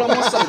mau set.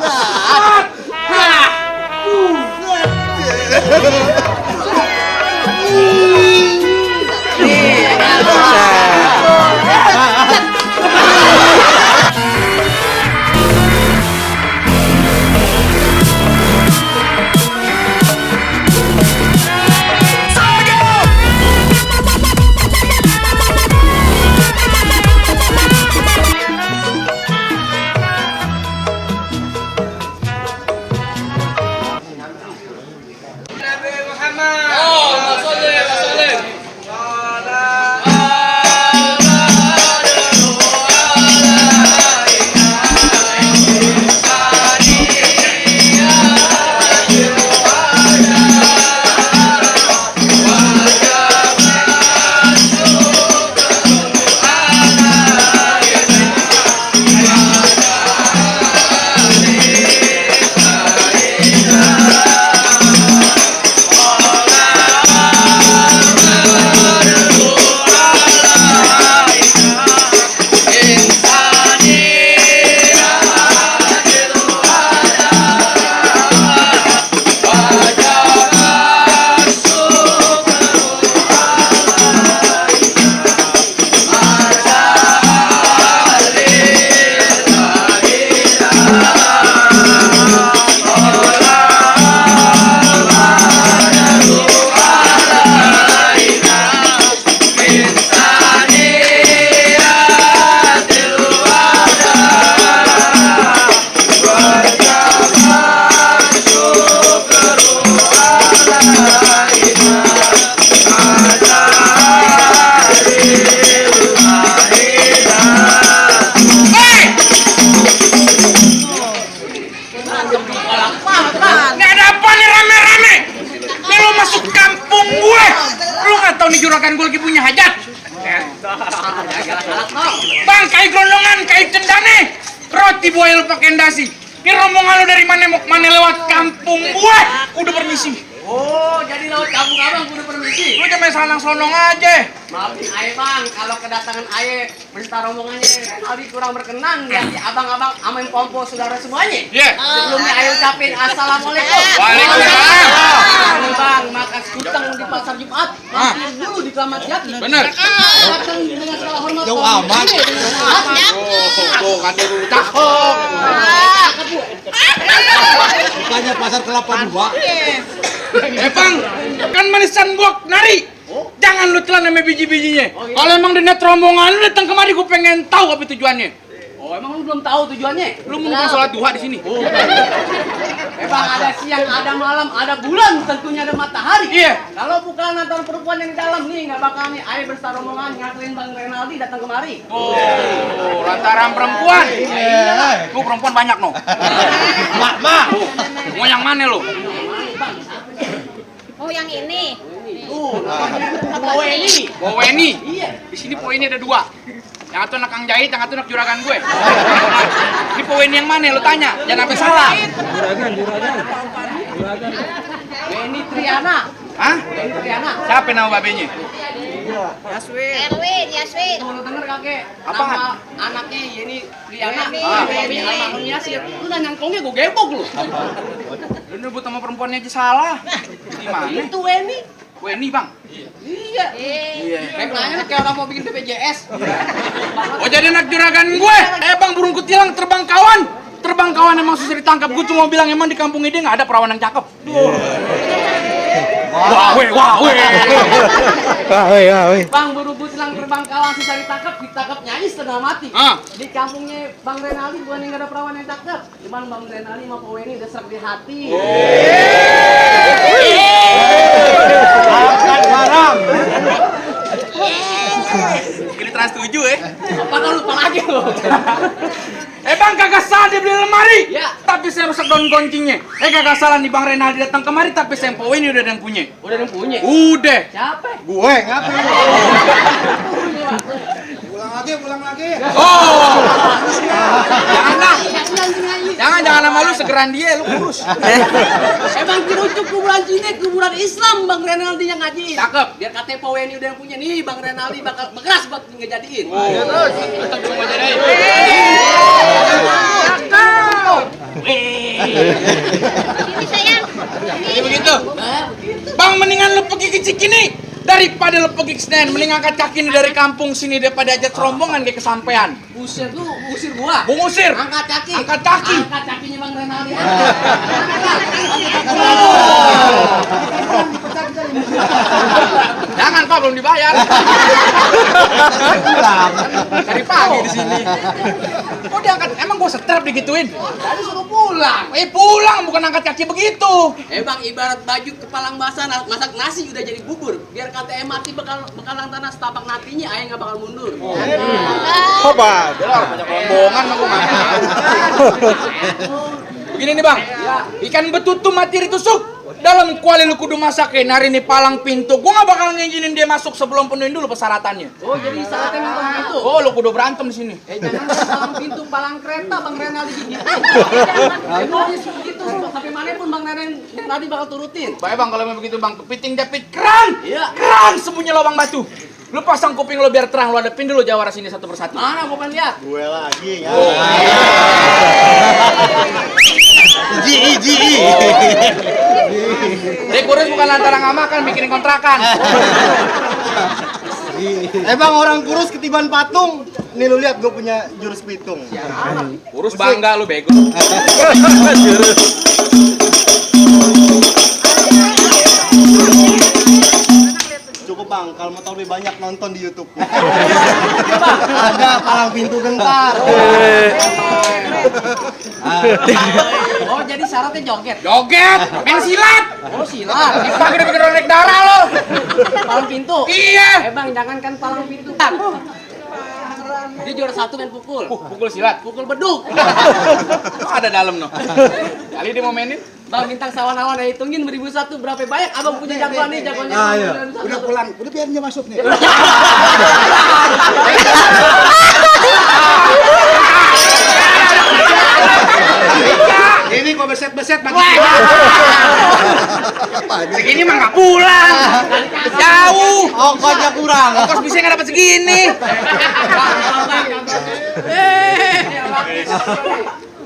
Juragan gue lagi punya hajat. Bang, kayak gelondongan, kayak cendane. Roti boil pakai ndasi. Ini rombongan lo dari mana mau kemana lewat kampung gue? Udah permisi. Oh, jadi lewat kampung abang udah permisi. Lu jangan salang-sonong aja. Maafin aye bang, kalau kedatangan aye beserta rombongannya Aldi kurang berkenan ya abang-abang sama yang pompo saudara semuanya. Iya. Sebelumnya aye ucapin assalamualaikum. Waalaikumsalam. Ini bang, makan kutang di pasar Jumat. Mampir dulu di Keramat Jati. Bener. Datang dengan segala hormat. Jauh amat. Tuh, kan dulu cakep. Bukannya pasar Kelapa Dua. Bang, kan manisan gua nari. Jangan lu telan sama biji-bijinya. Kalau emang niat rombongan lu datang kemari, gua pengen tahu apa tujuannya. Oh, emang lu belum tahu tujuannya? Lu mau numpang sholat duha di sini. Bang, ada siang, ada malam, ada bulan, tentunya ada matahari. Iya. Kalau bukan antara perempuan yang di dalam nih, nggak bakal nih aye beserta rombongan ngakuin Bang Renaldi datang kemari. Oh, lantaran perempuan. Iya. Lu perempuan banyak no. Mak. Mau yang mana lu? Oh, yang ini. Oh, ini. Poweni. Iya. Di sini Poweni ada dua. Yang satu anak Kang Jahit, yang satu anak juragan gue. Ini Poweni yang mana? Lu tanya. Jangan sampai salah. Juragan. Ini Triana. Hah? Ini Triana. Siapa nama babenya? Yaswin. Lu denger kakek? Apaan? Nama anaknya ini Triana. Weni. Almarhum Yasir. Lu udah nyangkongnya gue gebok lu. Lu nyebut sama perempuannya aja salah. Gimana? Itu Weni. Weni, Bang. Iya. Kayak nanya kayak orang mau bikin BPJS. Oh, jadi anak juragan gue. Bang, burung kutilang terbang kawan. Terbang kawan emang susah ditangkap. Gue cuma bilang emang di kampung ini nggak ada perawan yang cakep. Wah, weh. Bang, buru-buru tilang terbang kawan susah ditangkap nyanyi setengah mati. Di kampungnya Bang Renaldi bukan yang gak ada perawan yang cakep. Cuman Bang Renaldi sama Pak Weni udah serak di hati. Angkat barang. Ini Trans 7 Apa kau lupa lagi lo? Bang, kagak salah dia beli lemari. Ya. Tapi saya rusak daun kuncinya. Kagak salah nih Bang Renaldi datang kemari, tapi saya Powe ini udah ada yang punya. Udah ada yang punya? Udah. Siapa? Gue ngapain? Pulang lagi. Oh. Jangan sama lu segeran dia, lu kurus. Bang, dirujuk kuburan Cina, kuburan Islam Bang Renaldi yang ngajiin. Cakep. Biar katanya Pak Weni udah yang punya nih, Bang Renaldi bakal bekeras buat ngejadiin. Terus. Cakep. Ini sayang. Jadi begitu. Bang, mendingan lu pergi ke Cikini daripada lu pergi ke Senen. Mending angkat kaki nih dari kampung sini daripada ajak rombongan kayak kesampean. Usir lu, usir gua. Gua ngusir. Angkat kaki. Angkat kaki. Angkat kakinya Bang Renaldi. Jangan Pak, belum dibayar. Dari pagi di sini. Kok diangkat? Emang gua setrap digituin? Tadi suruh pulang. Pulang bukan angkat kaki begitu. Bang, ibarat baju kepalang basah masak nasi udah jadi bubur. Biar kata mati bekalang tanah setapak natinya, ayah nggak bakal mundur. Sobat. Banyak rombongan mah gua nggak mau. Begini nih Bang, ikan betutu mati ditusuk. Dalam kuali lu kudu masakin, hari ini palang pintu. Gua nggak bakal ngizinin dia masuk sebelum penuhin dulu persyaratannya. Oh, jadi syaratnya memang gitu. Oh, lu kudu berantem di sini. Jangan palang pintu, palang kereta Bang Renaldi gitu. Emangnya gitu, tapi mana pun Bang Renaldi bakal turutin. Baik Bang, kalau memang begitu Bang, kepiting jepit keran. Iya. Keran sembunyi lubang batu. Lu pasang kuping lu biar terang, lu hadapin dulu jawara sini satu persatu. Mana gua pengen lihat? Gue lagi ya. Iji. Dia kurus bukan lantaran nggak makan, bikin kontrakan. Bang, orang kurus ketiban patung. Nih lu lihat gue punya jurus pitung. Kurus bangga lu bego. Cukup Bang, kalau mau tahu lebih banyak nonton di YouTube. Ada palang pintu gentar. Oh, jadi syaratnya joget. Joget, main silat. Oh, silat. Dipakai udah bikin ronek darah lo. Palang pintu. Iya. Bang, jangankan palang pintu. Dia juara satu main pukul. Pukul silat. Pukul beduk. Ada dalam no. Kali dia mau mainin. Bang, bintang sawan-awan hitungin 1001 berapa banyak? Abang punya jagoan nih, jagoannya. Udah pulang, udah biar dia masuk nih. Ini kok beset-beset bagi. Segini mah nggak pulang. Jauh. Ongkosnya kurang. Ongkos bisa nggak dapat segini.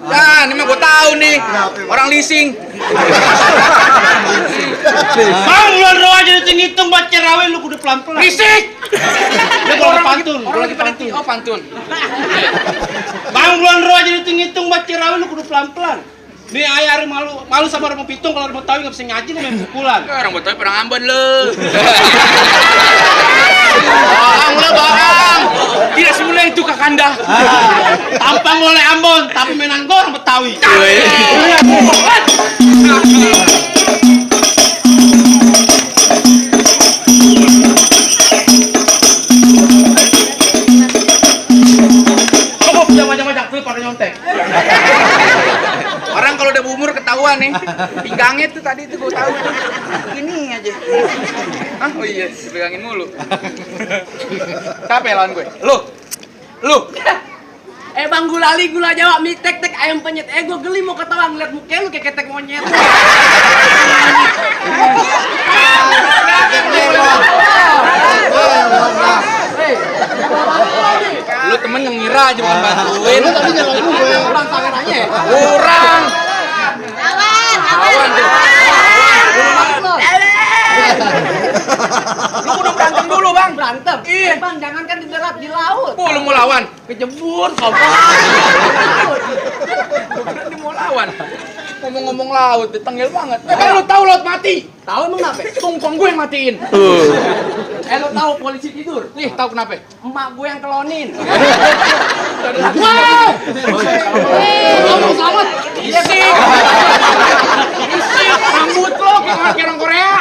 Ya, ini mah gue tahu nih. Orang leasing. Bang, bulan roh aja hitung buat cerawe lu kudu pelan-pelan. Risik. Dia orang pantun. Orang lagi pada oh pantun. Bang, bulan roh aja hitung buat cerawe lu kudu pelan-pelan. Nih ayah hari malu sama orang pitung kalau mau tahu nggak bisa ngaji lu main pukulan. Orang betul perang Ambon lu. Bang. Tidak semudah itu Kakanda. Tampang oleh Ambon, tapi mainan gua orang Betawi. Jangan tuh pada nyontek. Orang kalau udah berumur ketahuan nih. Pinggangnya tuh tadi tuh gue tahu. Ini aja. Hah? Oh iya, dipegangin mulu. Siapa yang lawan gue? Lu. Bang, gulali gula Jawa mie tek ayam penyet. Gue geli mau ketawa ngeliat muka lu kayak ketek monyet. Lu temen yang ngira aja bukan bantuin. Lu tadi nyalain gue. Kurang tanganannya ya? Kurang. Lawan tuh. Lu udah berantem dulu Bang. Berantem? Iya. Bang, jangankan di darat, di laut. Oh, lu mau lawan? Kejebur, sobat. Dia mau lawan. Ngomong-ngomong laut, ditanggil banget. Kan lu tahu laut mati. Tahu emang kenapa? Tungkong gue yang matiin. Lu tahu polisi tidur? Nih, tahu kenapa? Emak gue yang kelonin. Wow! Ngomong selamat. Isik! Rambut lo kayak orang Korea.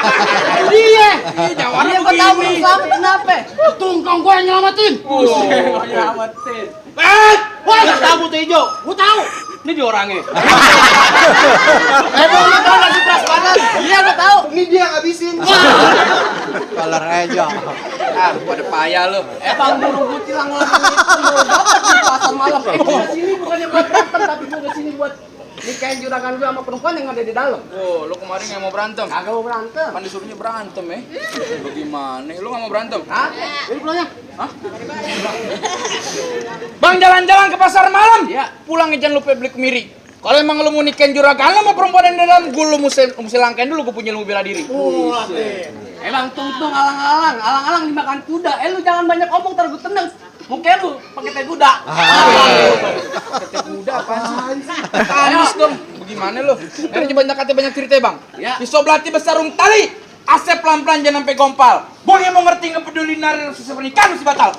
Iya. Jawara Iya, gue tahu belum selamat kenapa? Tungkong gue yang nyelamatin. Nyelamatin. Wah, nggak tahu butuh hijau. Gue tahu. Ini dia orangnya. Lu tahu nasi prasmanan? Iya, gue tahu. Ini dia ngabisin. Kalar aja. Ah, pada payah lo. Bang, burung putih lang mau dapat di pasar malam. Gue kesini bukannya buat berantem, tapi gue kesini buat nikahin juragan gue sama perempuan yang ada di dalam. Oh, lu kemarin nggak mau berantem? Kagak mau berantem. Kan disuruhnya berantem ya? Bagaimana? Lu nggak mau berantem? Hah? Ini pulangnya? Hah? Bang, jalan-jalan ke pasar malam? Iya. Pulang jangan lupa beli kemiri. Kalau emang lu mau nikahin juragan lu sama perempuan yang di dalam, lu mesti langkain dulu, gue punya ilmu bela diri. Emang tungtung alang-alang dimakan kuda. Lu jangan banyak omong, ntar gue tendang. Muka lu pakai teh kuda. Teh kuda apaan sih? Anis dong. Bagaimana lu? Ini banyak cerita bang. Ya. Pisau belati besarung tali. Asep pelan-pelan jangan sampai gompal. Bang yang mau ngerti ngepeduli nari susah pernikahan mesti batal.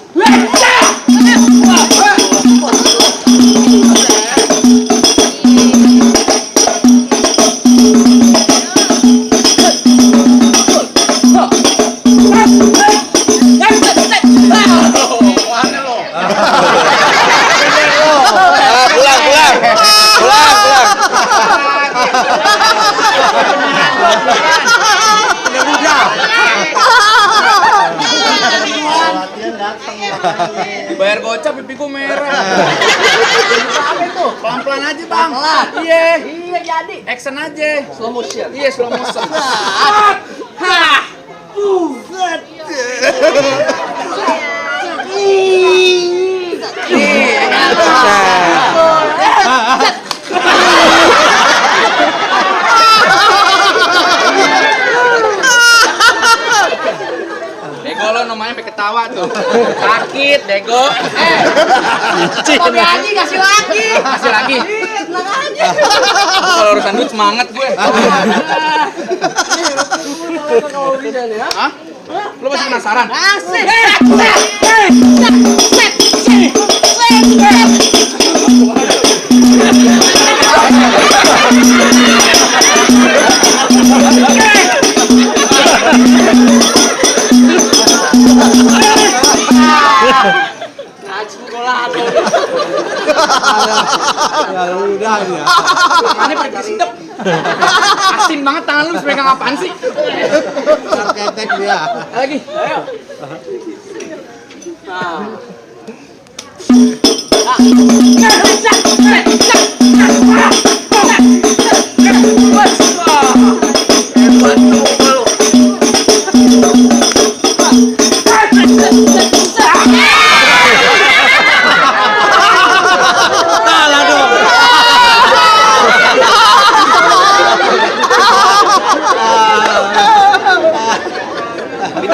Bayar gocap pipi gue merah. Apa itu? Pelan-pelan aja bang. Pelan. Iya. Iya jadi. Action aja. Slow motion. Iya slow motion. Dego lo namanya sampai ketawa tuh. Sakit Dego. Tapi lagi kasih lagi. Kasih lagi. Tenang aja. Kalau urusan duit semangat gue. Kalau bisa nih ya. Hah? Lo masih penasaran? Asik. Tangannya pada kesedep. Asin banget tangan lu, pegang apaan sih? Ketek dia. Lagi. Ayo.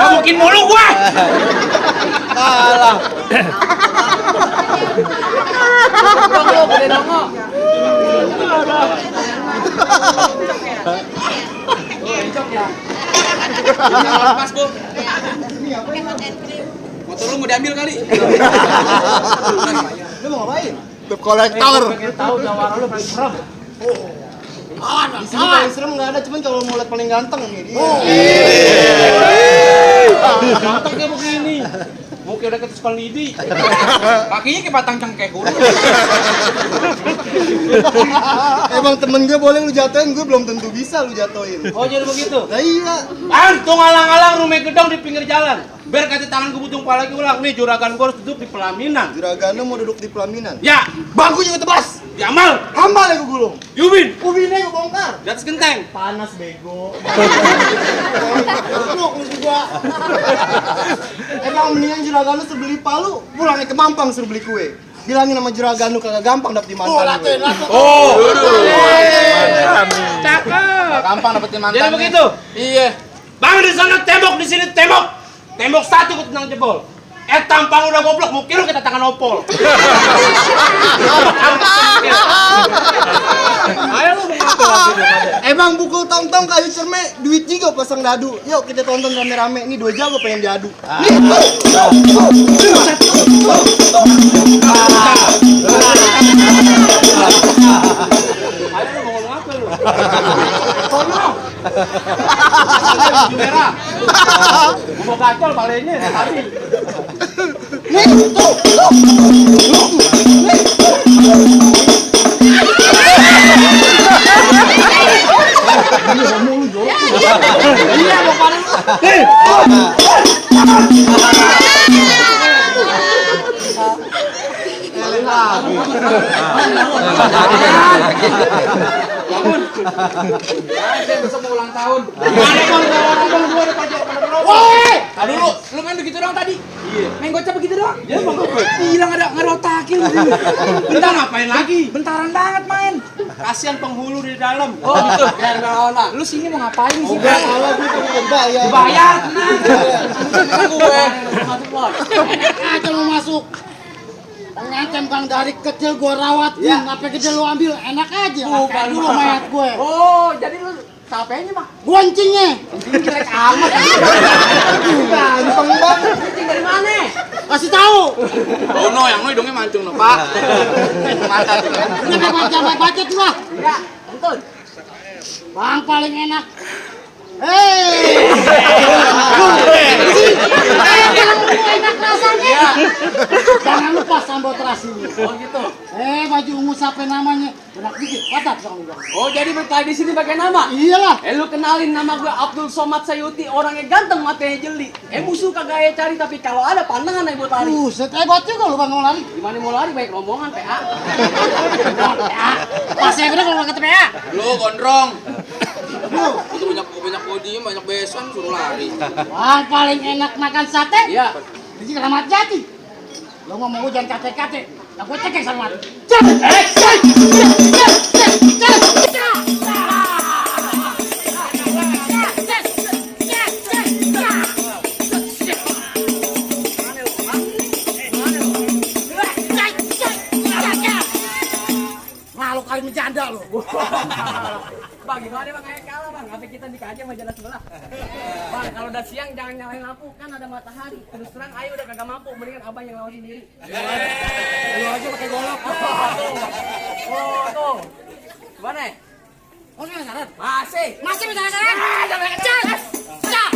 Mungkin mulu gua. Kalah. Dongo, gede dongo. Lepas, Bu. Motor lu mau diambil kali. Lu mau ngapain? Dep kolektor. Tahu jawara lu paling serem. Di sini paling serem nggak ada, cuman kalau mau lihat paling ganteng nih dia. Ganteng kayak begini. Mungkin udah ketuspan lidi. Kakinya kayak batang cengkeh gua. Emang temen gue boleh lu jatuhin, gue belum tentu bisa lu jatuhin. Oh jadi begitu? Nah iya. Antung alang-alang rumah gedong di pinggir jalan. Biar kata tangan gue butung pala lagi ulang. Nih juragan gue harus duduk di pelaminan. Juragan lu mau duduk di pelaminan. Ya, Bangku juga tebas. Jamal, Hambal ya gue gulung. Yubin, Ubinnya gue bongkar. di atas genteng. Panas bego. Lu juga. Emang mendingan juragan lu suruh beli palu, pulangnya ke Mampang suruh beli kue. Bilangin sama juragan lu kagak gampang dapet mantan gue. Oh. Cakep. Gampang dapetin mantan. Jadi begitu. Iya. Bang di sana tembok, di sini tembok. Tembok satu gue tenang jebol. Tampang udah goblok, mungkin lu kita tangan opol. Ayo lu mengaku lagi. Emang bukul tong-tong kayu cerme, duit juga pasang dadu. Yuk kita tonton rame-rame, ini 2 jam gue pengen diadu. Ayo lu mau ngomong apa lu? Kono. Baju merah. Mau gacol palenya tadi. Iya mau paling. bangun. Saya besok mau ulang tahun. Mana bang, abang gua ada pajak pada berapa? Woi! Tadi lu main begitu doang tadi. Iya. Main gocap begitu doang. Ya bang apa? Hilang ada otakin. Bentar ngapain lagi? Bentaran banget main. Kasihan penghulu di dalam. Oh gitu. Biar nona. Lu sini mau ngapain sih? Enggak, kalau gue pengen bayar. Bayar. Tenang. Gue. Masuk Lon. Aja mau masuk. Pengancam Kang dari kecil gua rawatin, apa gede lu ambil, enak aja. Bukan dulu mayat gue. Oh, jadi lu capeknya mah? Goncingnya. Jelek amat. Ganteng bang. Kucing dari mana? Kasih tahu. Oh no, yang no hidungnya mancung no, Pak. Mata tuh kan. Udah baca tuh lah. Iya, betul. Bang paling enak. Hei. Enak rasanya. Jangan lupa sambal terasinya. Oh gitu. Baju ungu siapa namanya? Benak dikit, patat kamu bilang. Oh, jadi berkali di sini pakai nama? Iyalah. Lu kenalin nama gue Abdul Somad Sayuti, orangnya ganteng, matanya jeli. Musuh kagak cari, tapi kalau ada pandangan buat lari. Buset, hebat juga lu bang mau lari. Gimana mau lari, baik rombongan PA. Pasnya bener kalau nggak kata PA. Lu gondrong. Itu banyak podium, banyak besan suruh lari. Bang paling enak makan sate. Iya. Di Keramat Jati. Lo ngomong gue jangan kate-kate. Nah gue cekek sama mati. Malu kali menjanda lo. Bang, gimana bang? Kayak kalah bang, apa kita dikaji sama jalan sebelah. Bang, kalau udah siang jangan nyalain lampu, kan ada matahari. Terus terang ayo udah kagak mampu, mendingan abang yang lawan sendiri. Lu aja pakai golok. Oh, tuh. Gimana? Oke, saran. Masih. Masih bisa saran? Jangan Jangan. Jangan.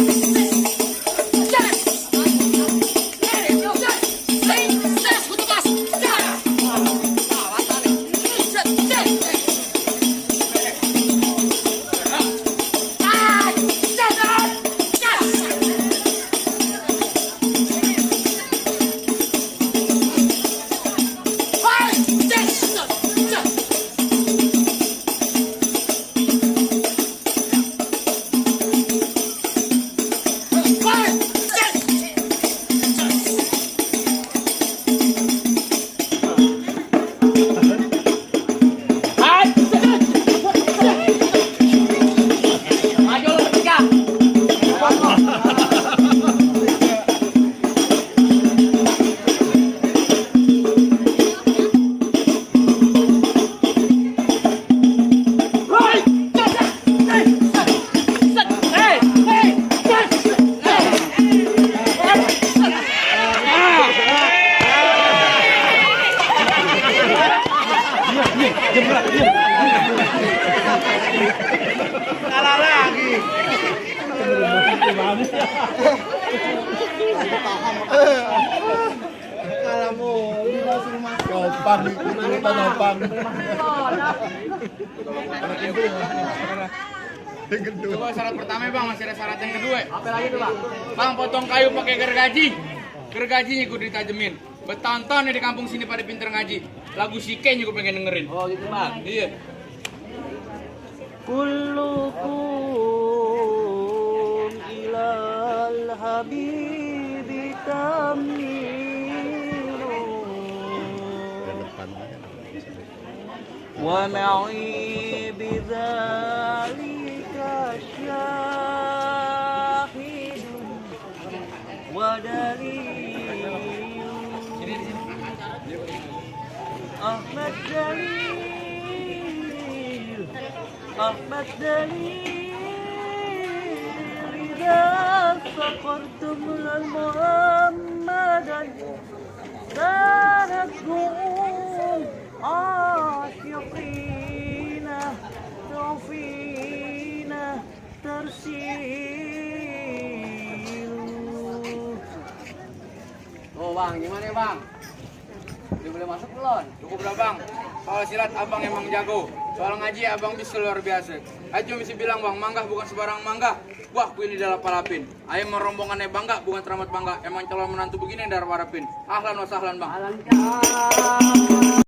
Nopang, kita nopang. Coba syarat pertama bang, masih ada syarat yang kedua. Apa lagi tuh bang? Bang potong kayu pakai gergaji. Gergajinya gue ditajemin. Bertahun-tahun nih di kampung sini pada pinter ngaji. Lagu Sike gue pengen dengerin. Oh gitu bang. Iya. كلكم إلى الحبيب تميل ومعي بذلك شاهد ودليل أحمد دليل أحمد دليل إذا فقرتم محمدا زادتكم عاشقين رفين ترسيل. Oh bang, gimana ya bang? Udah boleh masuk belum? Cukup dah bang. Soal silat abang emang jago. Soal ngaji abang bisa luar biasa. Ayo mesti bilang bang, manggah bukan sembarang manggah. Wah, ini dalam palapin. Ayo merombongannya bangga, bukan teramat bangga. Emang calon menantu begini yang darah warapin. Ahlan wa sahlan bang. Alhamdulillah.